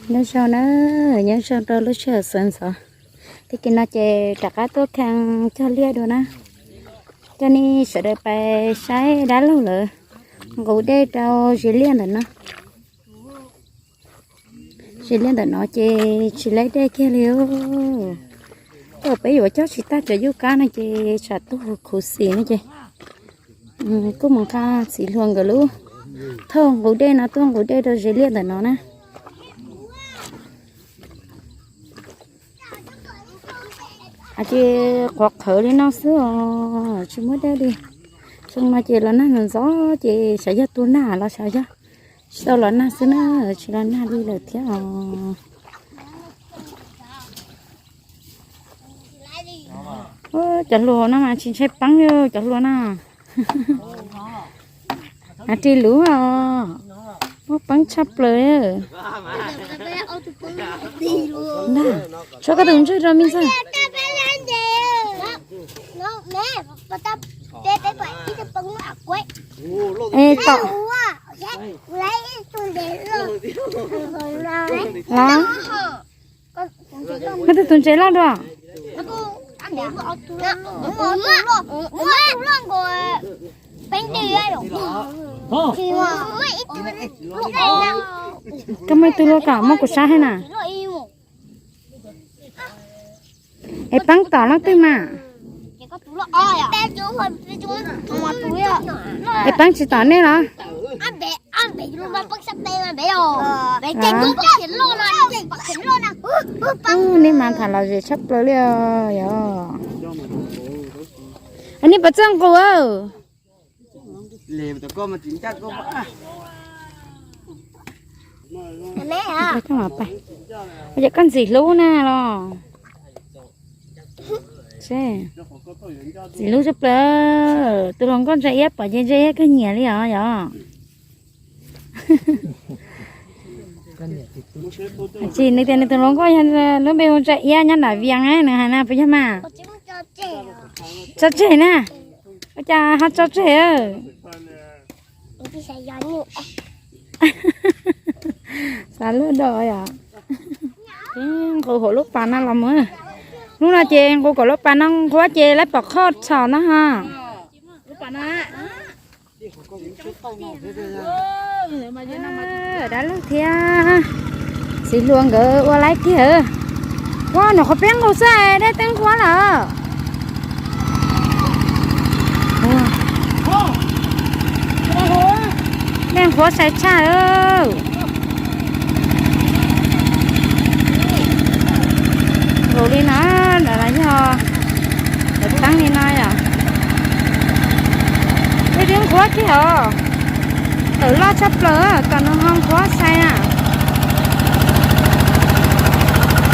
Nyob zoo na, nyob zoo rau lub sij hawm sawv ntxov. Tag kis no ces rov qab tuaj kheej cog liaj dua na. Coj nej sawv daws pais saib dab laug lawv nqus dej rau zes liaj ntawm no. Zes liaj ntawm no ces tsis laib dej kiag li. Thaum peb yuav coj tsis tag cov yuj kab no ces tsam tuag khuv xim no ces kuj mus nqa txiv hluas nkawd lub thauj nqus dej no tuaj nqus dej rau zes liaj ntawm no na. Ces qhuav qhawv li no xwb os, tsis muaj dej li. Xyoo no ces los nag ntxov ces xyov yog tu nag los xyov yog tsis tau los nag xwb na, tsis los nag li lawm thiab os. Cov hluas no mas tsis ntshai peeb li cov hluas no. Ris luv os, muaj peeb tshaj plaws. Tshuav koj tus ntswg rau me ntxawg. Tom. Los, muab tus tus ntses loj dua. Koj muaj ib tug luaj kom muab kuv saib thiab na. Es peeb tom leej twg mas? Es peeb tsis tom nej los? Nej mas tham lom zem tshaj plaws li os yog. Nej puas txawj nqus? Ces koj ntxim hlub na los? Ntxim hlub tshaj plaws. Tus hluas nkauj ntsa iab pom ces ntsa iab kawg nyiam li os yog. Tsis, nws tias nws tus hluas nkauj yog lub npe hu ntsa iab nyob nram Vias na, nws hais na puas yog mas? Tso tseg na. Ua cas ho tso tseg? Xav luaj dog yom. Nqus hauv lub pas no los mus. Hnub no ces nqus kom lub pas no nqhuab ces lawv pom qhov tshos na ho. Dab laug thiab txiv hluas nkawd ua laib kiag. Ua nyuam qhuav peb nqus xwb dej twb nqhuab lawm. Dej nqhuab sai tshaj. Nqus li no, no yog lawv teeb li no yom. Dej twb nqhuab kiag os. Tawm loj tshaj plaws, kom no ho nqhuab sai na.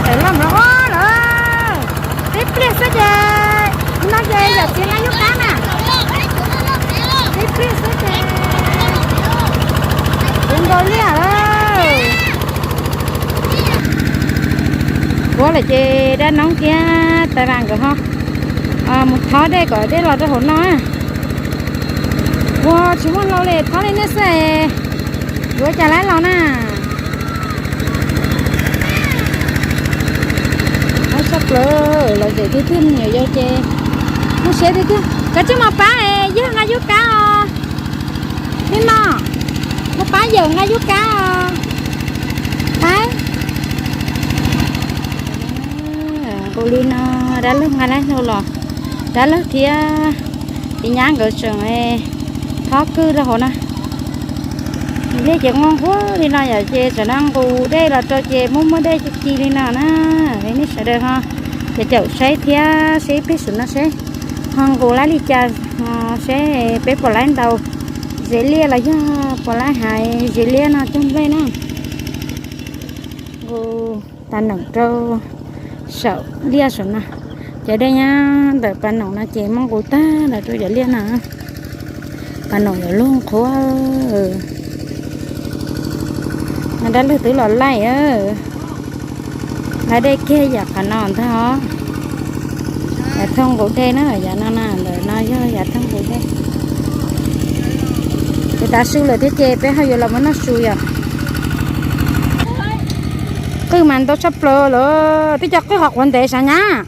Tawm loj mlov lawm. Tib pliag xwb ces, no ces yawm txiv na yub qab na. Tib pliag xwb ces kuv nkaus liaj lawm. Kuv lawm ces dab noob thiab tais vas nkawd ho mus thob dej kom dej los rau hauv no. Ua tsis muaj hlau li, thob li nej xwb, yuav cas laib los na. Thob tshaj plaws, lom zem tiag tiag, niam yau ces muaj siab tiag tiag. Koj tsis mus pab yawg nqa yub kab os. Nim no mus pab yawm nqa yub kab os. Pab. Nqus li no, dab laug nqa laib hlau los, dab laug thiab txiv nyab nkawd tseem thob kwj rau hauv na. Dej ces nqhuab nqhuab li no yom, ces tam no nqus dej los rau ces muaj muaj dej ci ci li no na. Nej sawv daws ho caum caum saib thiab seb ib pliag saum no seb ho nqus laib li cas, seb peb puas laib ntaus zes liaj los yog puas laib hais zes liaj no cog nplej na. Nqus pas noom rau saum liaj saum no. Cov dej nyob ntawm pas noom no ces muab nqus tag lawm rau cov liaj no. Pas noom yuav luag nqhuav. Dab laug twb los laij, laij dej kiag yam qhov no ntag os. Yav thauj nqus dej na, yav no na, ntawm no yog yav thauj nqus dej. Ces tav su lawm thiab ces peb ho yuav los muab noj su yom. Qwj mas ntau tshaj plaws lawm, twb cov qwj qhov quav ntev sav nyab.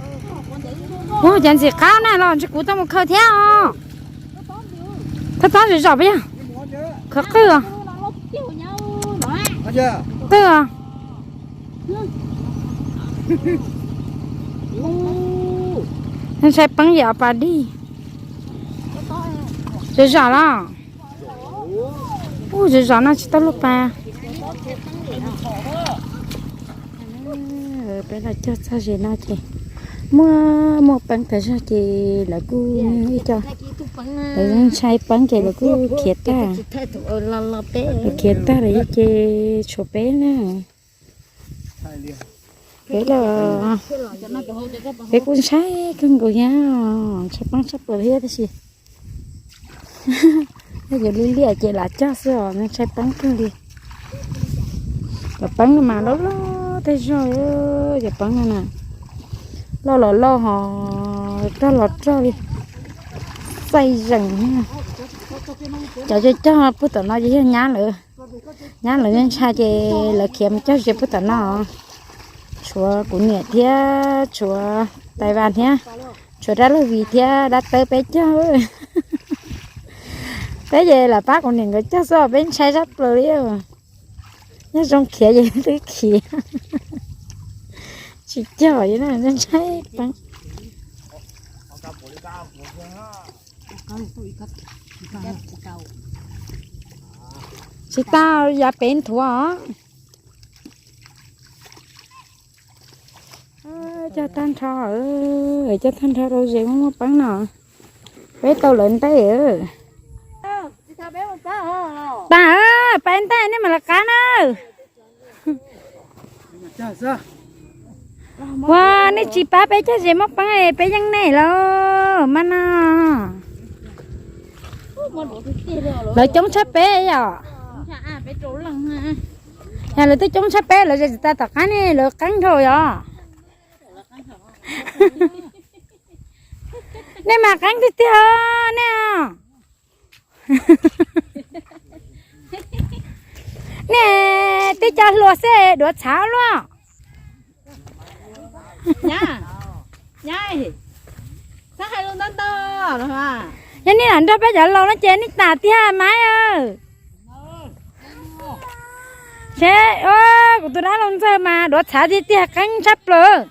Ua cas ntxim qab na los ntshe kuv tau mus khaws thiab os. Thab tob zom zom peb yog. Khaws qwj os. Qwj os. Ntshai peeb yam pas dij. Zom zom los. Ub, zom zom no tsis tau luaj pas. Peb los cog txog ze no ces muaj muaj peeb tas zog ces lawv kuj ib co, lawv ntshai peeb ces lawv kuj khiav tag. Lawv khiav tag lawm ces tshuav peb na. Peb los, peb kuj ntshai kawg nkaus thiab, ntshai peeb tshaj plaws thiab tab sis yog yuav li liaj ces lam cog xwb os, ntshai peeb kawg li. Cov peeb no mas loj loj tej zog, cov peeb no na, loj los loj ho rog los rog li, xaij zeem. Cov cog cog puag tom no ces yog nyab lawv, nyab lawv ntshai ces lawv khiav mus cog ze puag tom no. Tshuav kuv niam thiab tshuav Taiv Vas thiab, tshuav dab laug Vim thiab dab Tawb peb cog. Peb ces lam pab kuv niam nkawd cog xwb os, peb ntshai tshaj plaws li. Nyob zoo khiav ces twb khiav, tsis cog li na, ntshai peeb. Tsis tau, yav pem nthuav os. Cog tag nrho, cog tag nrho rau ze muaj muaj peeb no. Peb tau lawv ntej. Tag, peb ntej nej mam lawv qab na. Ua, nej tsis pab peb cog ze muaj peeb, peb yeej nej lawm mas no. Lawv coob tshaj peb yom. Yog lawv twb coob tshaj peb, lawv ze tsis tas tom qab ne, lawv qeeb dhau yom. Nej mas qeeb tiag tiag nej. Nej twb cov hluas xwb duav txhav luaj. Yog nej lam nrog peb cov laus no ces nej tas tiag Maiv. Seb, kuv tus dab laug ntxawg mas duav txhav tiag tiag, qeeb tshaj plaws.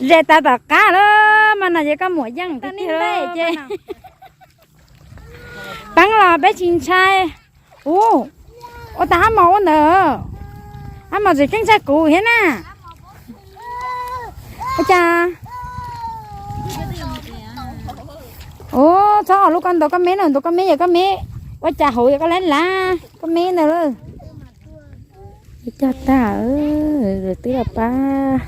Ze tas tom qab lawm mas no ces koj muam yeej tiag tiag ces. Peeb los peb tsis ntshai. Ub, ua tas ab mos ua ntawd, ab mos tseem keej tshaj kuv thiab na. Ua cas? Ub, txhob os, lub koj ntaus koj me na, ntaus koj me, yog koj me ua cas hauv, yog koj lab lab koj me ntawd lawm. Cog tag, lawv twb los pab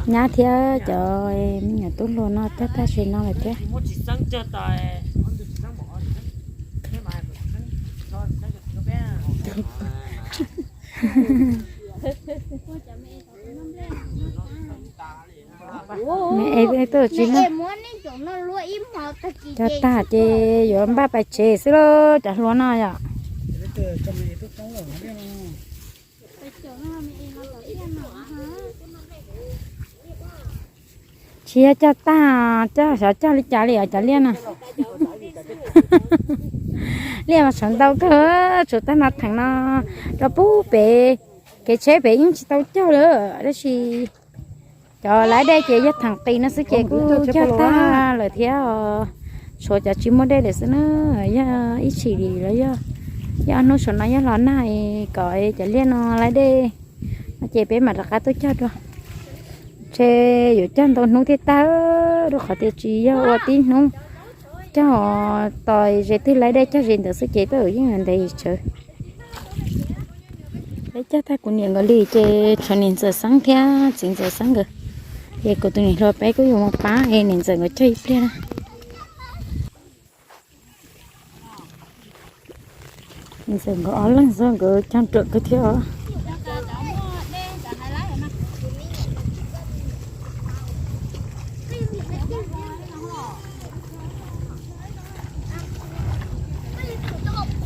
nyab thiab cov me nyuam tub hluas no cog tag ze no lawm thiab. Me es tuaj tsis muaj. Cog tag ces yuav npaj pais tsev xwb lauj, cov hluas no yom. Tsis yog cog tag, cog xyov cog li cas li os cov liaj no. Liaj mas tshuav ntau kawg, tshuav tag no theem no rau pub pem kev tsheb pem yeej tsis tau cog lawm tab sis cov laib dej ces yog theem qis no xwb ces kuj cog tag lawm thiab os. Tshuav cov tsis muaj dej lawm xwb na, yog ib tshim los yog, yog ob hnub saum no yog los nag kom cov liaj no laib dej no ces peb mam rov qab tuaj cog dua. Ntshe yuav cog ntau hnub thiaj tag, rau qhov tias tsis yog ua tib hnub, cog tos ze twg laib dej cog ze ntawd xwb ces twb yeej ntev tsawv. Peb cog tag kuv niam nkawd li ces tshuav niam ntxawm Xeeb thiab txiv ntxawm Xeeb nkawd, ces kuv tus niam hluas peb kuj yuav mus pab es niam ntxawm nkawd cog ib pliag na. Niam ntxawm nkawd ob leeg xwb nkawd cog ruam kawg thiab os.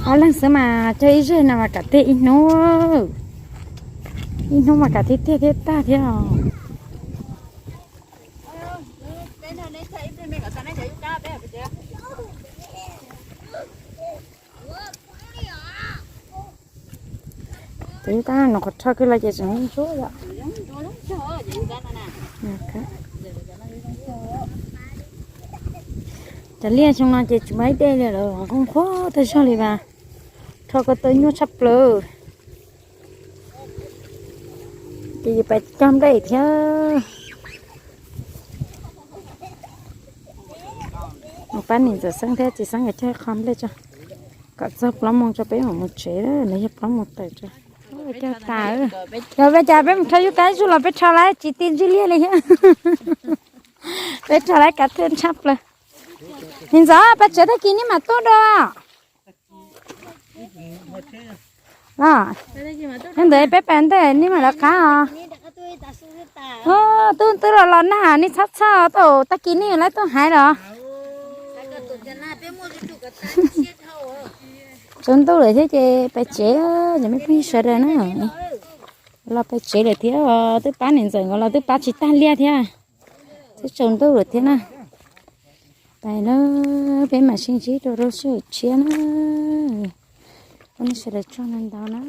Ob leeg xwb mas cog ib zeg no mas kam tiag ib hnub. Ib hnub mas kav tiag tiag thiab tag thiab os. Cov yub kab no qhov rho kiag los ces tseem ntsuab yom. Cov liaj xyoo no ces tsis muaj ib dej li lawm, nqhuab nqhuab tag zog li mas rho ko taw nyuaj tshaj plaws. Ces yus pais cog nplej thiab. Mus pab niam ntxawm Xeeb thiab txiv Xeeb nkawd cog qho nplej tso, kom txog plaub moos tso peb mam mus tsev, nws yog plaub moos tawm tso. Cog tas, yog peb cas peb mus rho yub kab zuj los peb rho lawm tsis ti ntswj liaj li thiab. Peb rho lawm kav tiag tshaj plaws. Niam ntxawm, peb tsev tag kis nej mam tuaj dua. Los, yog ntawd peb pais ntawd nej mam lawv qab os. Tub twb los los nag nej txhob txhawj, tag kis nej yuav lawv tuaj hais los. Tsaus ntuj lawm thiab ces pais tsev, cov me phooj ywg sawv daws na. Los pais tsev lawm thiab, twb pab niam ntxawm nkawd los twb pab tsis tag liaj thiab. Twb tsaus ntuj lawm thiab na. Pais na, peb mam sib ntsib rau lub sij hawm tshiab na. Ua nej sawv daws tsaug ntau ntau na.